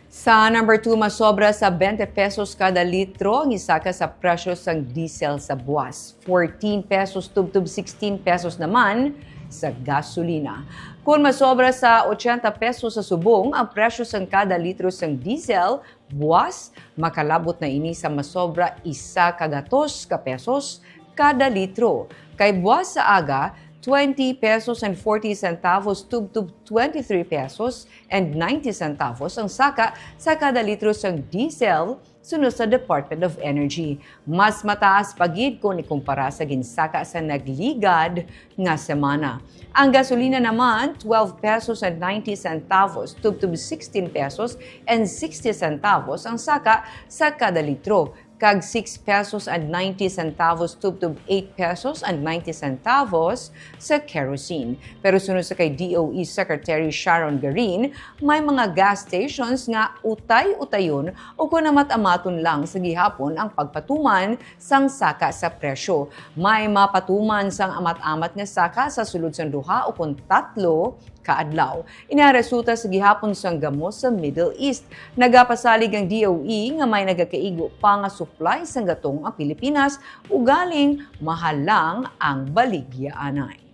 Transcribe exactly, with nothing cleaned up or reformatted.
Sa number two, masobra sa twenty pesos kada litro ang isaka sa presyo sang diesel sa buwas, fourteen pesos tubtob sixteen pesos naman sa gasolina. Kon masobra sa ochenta pesos sa subong ang presyo sang kada litro sang diesel, buwas, makalabot na ini sa masobra isa ka gatos ka pesos kada litro. Kay buwas sa aga, twenty pesos and forty centavos tubtob twenty-three pesos and ninety centavos ang saka sa kada litro sang diesel, suno sa Department of Energy. Mas mataas pa gid kon ikumpara sa ginsaka sa nagligad nga semana. Ang gasolina naman, twelve pesos and ninety centavos tubtob sixteen pesos and sixty centavos ang saka sa kada litro, kag six pesos and ninety centavos tubtob eight pesos and ninety centavos sa kerosene. Pero suno sa kay D O E Secretary Sharon Garin, may mga gas stations nga utay-utayon o kon amat-amaton lang sa gihapon ang pagpatuman sang saka sa presyo. May mapatuman sang amat-amat nga saka sa sulod sang duha o kon tatlo ka adlaw. Ini ang resulta sa gihapon sang gamo sa Middle East. Nagapasalig ang D O E nga may nagakaigo pa nga supply sang gatong ang Pilipinas, ugaling mahal lang ang baligya anay.